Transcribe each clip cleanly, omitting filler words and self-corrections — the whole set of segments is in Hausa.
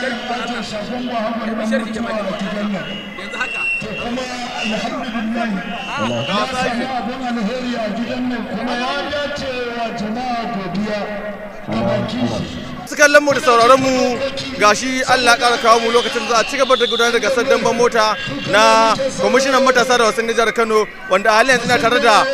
aje shagon Muhammad dan mutuwa a gidan nan. To kuma alhamdulillah ya sami abin alheri a gidan nan, kuma ya dace wa jama'a godiya ga baki shi. Su kallon mu da sauraron mu, gashi Allah ƙara kawo mu lokacin za a ci gaba da gudanar da gasar damben mota na kwamishinan matasa da wasannin jihar Kano, wanda a halin yanzu ina tare da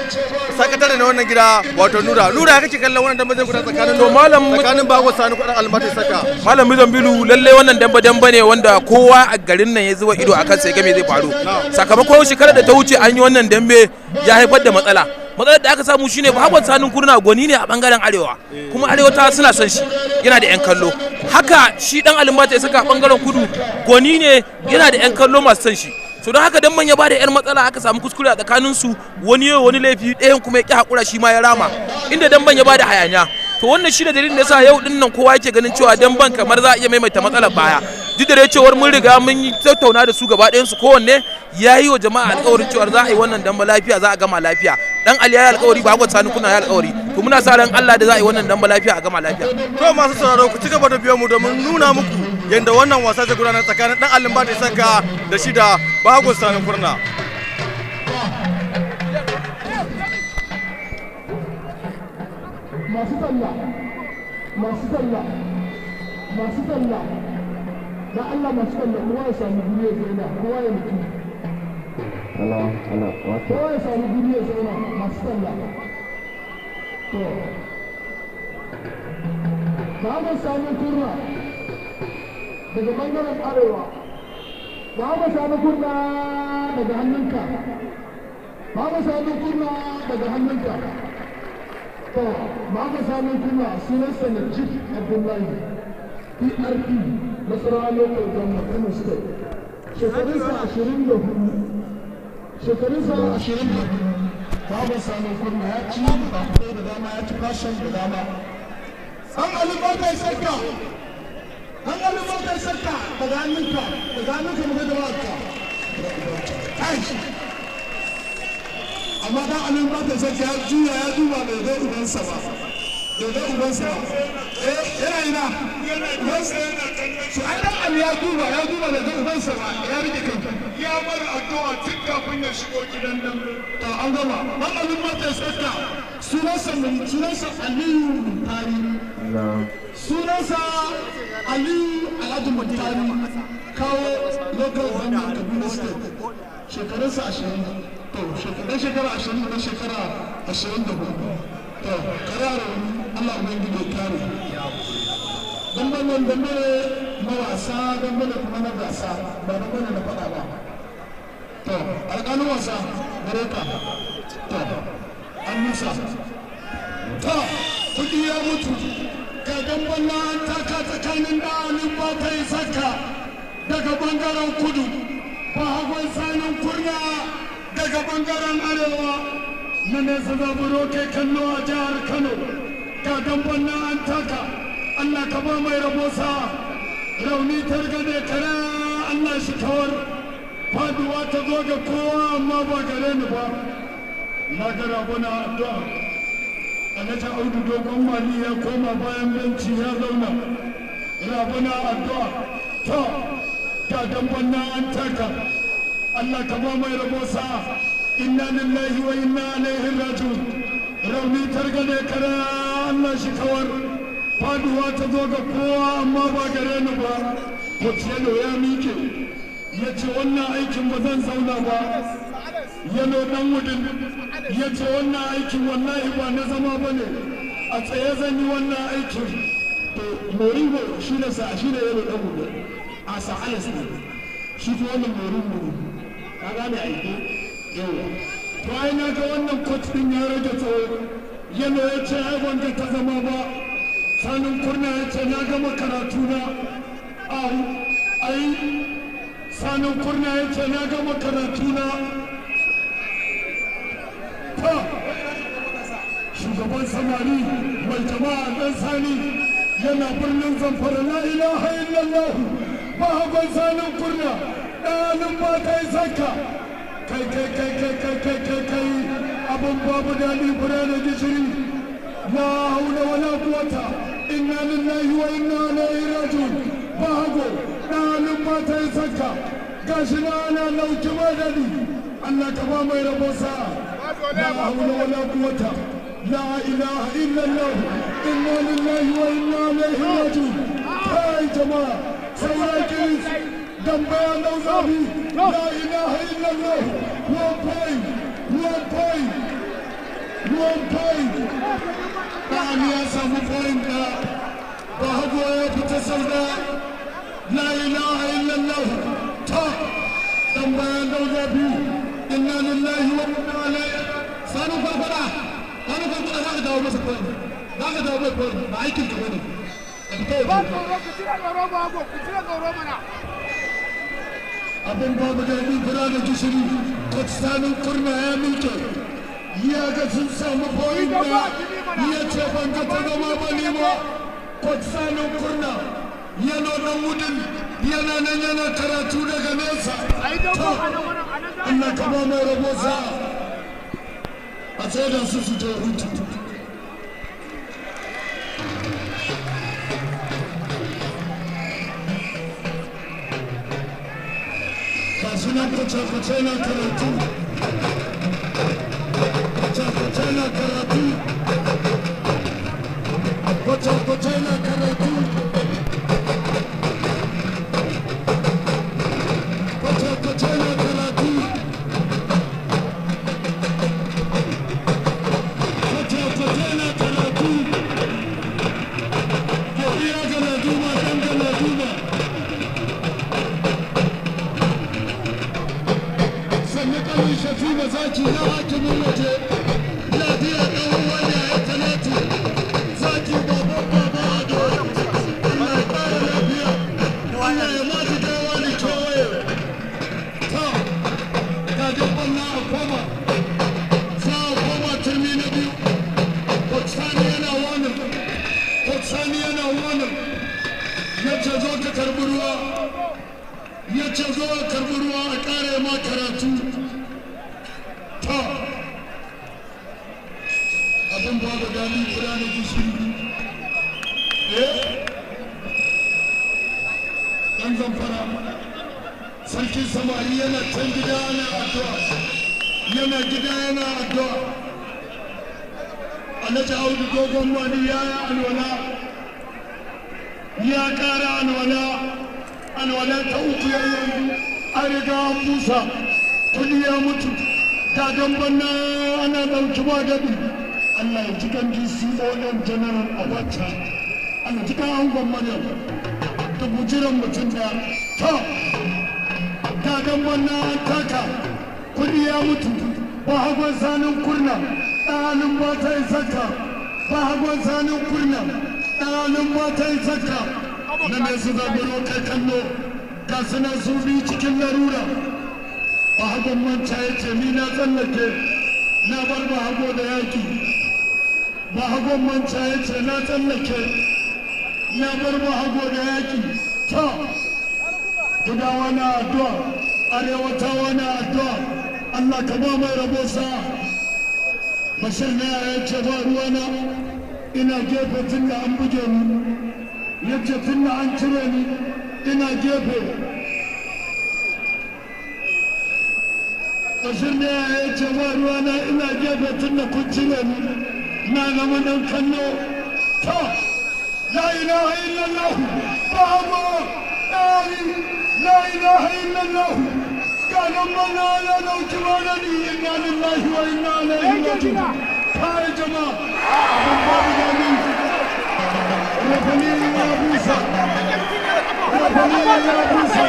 sakatare na wannan gida, wato Nura. Nura, ya kake kallon wannan dambe zai gudana tsakanin To, malam tsakanin Bago Sani kudin Almata Saka? Malam Mizan lalle wannan damba damba ne wanda kowa a garin nan ya zuba ido akan sai game zai faru. Sakamakon shekarar da ta wuce an yi wannan dambe, ya haifar da matsala. Matsalar da aka samu shine Bahagon Sanin Kurna gwani ne a bangaren arewa, kuma arewa suna son shi, yana da yan kallo. Haka shi dan Alimbata ya saka bangaren kudu gwani ne, yana da yan kallo masu son shi. So don haka dan ya bada yar matsala, aka samu kuskure a tsakanin su, wani yau wani laifi, ɗayan kuma ya ƙi hakura, shi ma ya rama, inda damban ya bada hayaniya. To wannan shine dalilin da yasa yau din nan kowa yake ganin cewa damban kamar za a iya maimaita matsalar baya, duk da dai cewar mun riga mun yi tattauna da su gaba ɗayan su, kowanne ya yi wa jama'a alƙawarin cewar za a yi wannan damba lafiya, za a gama lafiya. Dan Ali ya yi alƙawari, Bahagon Sani kuna ya alƙawari. To muna sa ran Allah da za a yi wannan damba lafiya, a gama lafiya. To masu sauraro, ku ci gaba da biyo mu domin nuna muku yadda wannan wasa zai gudana tsakanin dan Alimbata Saka da shi da Bahagon Sani Kurna. Masu talla, masu talla, masu talla, da Allah, masu talla, kowa ya sami guri ya zauna, kowa ya mutu, kowa ya sami guri ya zauna, masu talla. To Muhammad Sani Kurna daga bangaren arewa, Muhammad Sani Kurna daga hannunka, Muhammad Sani Kurna daga hannunka. To Muhammad Sani Kurna sunansa Najib Abdullahi, PRP, Nasarawa Local Government, Kano State. Shekarunsa 24, shekarunsa 24. Muhammad Sani Kurna ya ci da dama, ya ci fashion da dama. An alibarka sarka, an alibarka sarka daga hannunka, daga hannunka mu ga jama'arka. Kai, amma dan alibarka sarka ya juya ya duba, bai ga ubansa ba, bai ga ubansa ba. Eh, yana ina ubansa? Su ai dan Ali ya duba, ya duba, bai ga ubansa ba, ya rike kanka. Ya bar addu'a tun kafin ya shigo gidan nan. To an gama. Dan alibarka sarka, sunansa, sunansa Aliyu Muntari, sunansa Aliyu Alhaji Muntari, Kawo Local Government, Kaduna State. Shekarunsa 20. To dan shekara 20, dan shekara 24. To kare Allah ubangiji ya kare. Dambe nan dambe na wasa, dambe ne kuma na gasa, ba dambe ne na faɗa ba. To alƙalin wasa, gare ka. To an musa. To kudi ya mutu. Ga damban na an taka tsakanin ɗalin ba ta yi saka daga bangaren kudu, Bahagon Sanin Kurna daga bangaren arewa. Na nesa zaburo kai kallo a jihar Kano. Ga damban na an taka. Allah ka ba mai rabo sa. Rauni targade, kare Allah shi kawar. Faduwa ta zo ga kowa, amma ba gare ni ba. Na ga rabona addu'a. Alhaji Audu Dogon Mali ya koma bayan benci ya zauna. Rabona addu'a. To ga damban na an taka. Allah ka ba mai rabo sa. Inna lillahi wa inna ilaihi raji'un. Rauni targade, kare Allah shi kawar. Faduwa ta zo ga kowa, amma ba gare ni ba. Yalo ya mike, ya ce wannan aikin ba zan zauna ba. Yalo dan Wudin ya ce wannan aikin wallahi ba na zama ba ne, a tsaye zan yi wannan aikin. To Moribo shi ne sa, shi ne Yalo dan Wudin a sa Alas ne shi ko wannan Moribo ne, ka gane aiki yawa. To ai na ga wannan coach din ya rage tsawo. Yalo ya ce ai ban ga ta zama ba. Sanin Kurna ya ce na gama karatu na. Au, ai Sanin Kurna ya ce na gama karatu na. Ta shugaban samari mai jama'a dan Sani yana birnin Zamfara. La ilaha illallah. Bahagon Sanin Kurna, ɗalin ba ta yi saka. Kai kai kai kai kai kai kai kai, abin babu daɗi, fura da gishiri. La haula wala quwwata. Inna lillahi wa inna ilaihi raji'un. Bahago isarka. Gashi na ana lauki madadi. Allah ka ba mai rabo sa'a. La hawla wala quwwata. La ilaha illallah. Inna lillahi wa inna ilaihi raji'un. Kai jama'a, saura kiris. Dambe ya dau zafi. La ilaha illallah. 1 point. 1 point. 1 point. Ɗan ya samu point ɗaya. Bahago ya fita sau ɗaya. La ilaha illallah. Ta. Dambe ya dau zafi. Inna lillahi wa inna ilaihi. Sanu Farfara, Sanu Farfara za ka dawo masa point. Za ka dawo mai point, ba aikin ka bane. Ka fita Ba waje. tsoro, ku cire tsoro ba ku cire tsoro mana. Abin babu daɗi fura da gishiri. Coach Sanin Kurna ya miƙe. Ya ga sun samu point ɗaya. Ya ce ban ga ta zama ba ni ma. Coach Sanin Kurna yana nan wudin, yana nan yana karatu daga nesa. A yi Ta. dogon a nan wurin, a nan za a yi. Allah ka ba mai rabo sa'a. A tsaye da su su je hutu. Ga su nan kwace-kwace na karatu. Kwace-kwace na karatu. Kwace-kwace na karatu. Kwace-kwace na karatu. Kwace-kwace na karatu. Godiya ga Laduma, ɗan ga Laduma. Sannu ƙanin Shatima zaki na hakimin waje. Lafiya ɗan uwa ne ya talatu. Zaki baban baba ado. Allah ya ƙara lafiya. Allah ya mata gawa da kewaye. Ta, ga dabban na a koma. Za a koma turmi na biyu. Coach Sani yana wani. Coach Sani yana wani. Ya ce zo ka karɓi ruwa. Ya ce zo ka karɓi ruwa a ƙare ma karatu. Ta, abin babu daɗi kura da gishiri. Eh? Ɗan Zamfara, sarkin samari yana can gida yana addu'a. Yana gida yana addu'a. Alhaji Audu Dogon Mani ya yi alwala. Ya ƙara alwala. Alwala ta uku ya yanzu. An riga an busa. Kudi ya mutu. Ga damban na ana ɗauki ba daɗi. Allah ya ji kan GCON General Abacha. Allah ji kan angon Maryam. Da bujiran mutum ɗaya. Ta! Ga damban na an taka. Kudi ya mutu. Bahagon Sanin Kurna. Ɗalin ba ta yi saka. Bahagon Sanin Kurna. Ɗalin ba ta yi saka. Na ne su zaburo kai kallo. Ga su nan su biyu cikin larura. Bahagon Manta ya ce ni na tsallake. Na bar Bahago da yaki. Bahagon Manta ya ce na tsallake. Na bar Bahago da yaki. Ta! Gudawa na addu'a. Arewatawa na addu'a. Allah ka ba mai rabo sa'a. Bashir na yara ya ce ba ruwana. Ina gefe tun da an buge ni. Ya ce tun da an cire ni. Ina gefe. Bashir na yara ya ce ba ruwana ina gefe tun da kun cire ni. Na zama dan kallo. Ta! La ilaha illallah. Babu! Ɗari! La ilaha illallah. Ganin mana ya dauki malami inna lillahi wa inna ilaihi raji'un. Kai jama'a, abin babu daɗi. Rafani ya busa. Rafani ya busa.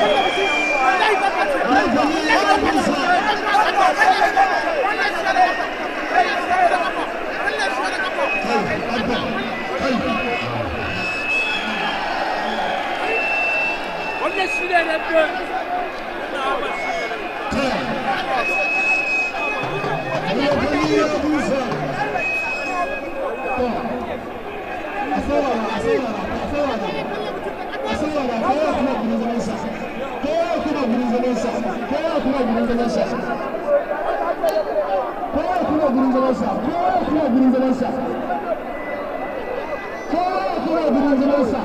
Rafani ya busa. Kai, Abba, kai. Wannan shi ne dambe. Rafani ya busa. A saurara, a saurara, a saurara. A saurara, kowa kuma gurin zamansa. Kowa kuma gurin zamansa. Kowa kuma gurin zamansa. Kowa kuma gurin zamansa. Kowa kuma gurin zamansa. Kowa kuma gurin zamansa.